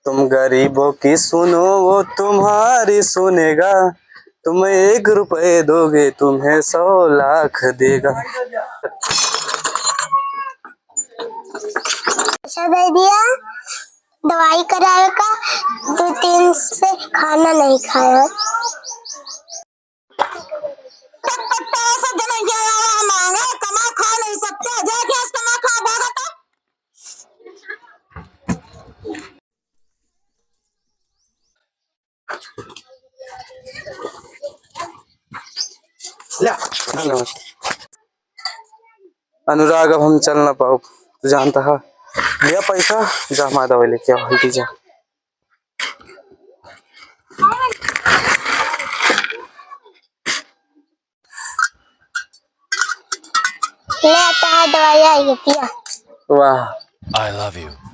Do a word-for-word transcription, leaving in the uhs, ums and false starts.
तुम गरीबों की सुनो, वो तुम्हारी सुनेगा। तुम एक रुपए दोगे, तुम्हें सौ लाख देगा। अच्छा दे दिया, दवाई करावे का, दो तीन से खाना नहीं खाया। टकटक से जनैया वाला मांगे, कमा खा नहीं सकते, जा गैस कमा खा, भागा तो। ले, धन्यवाद। अनुराग, अब हम चल ना पाउब, तू जानता है। लिया पैसा, जा हमारा दवाई लेके आओ, हल्दी जा। ले आता है दवाई, आई है, पिया। वाह। I love you।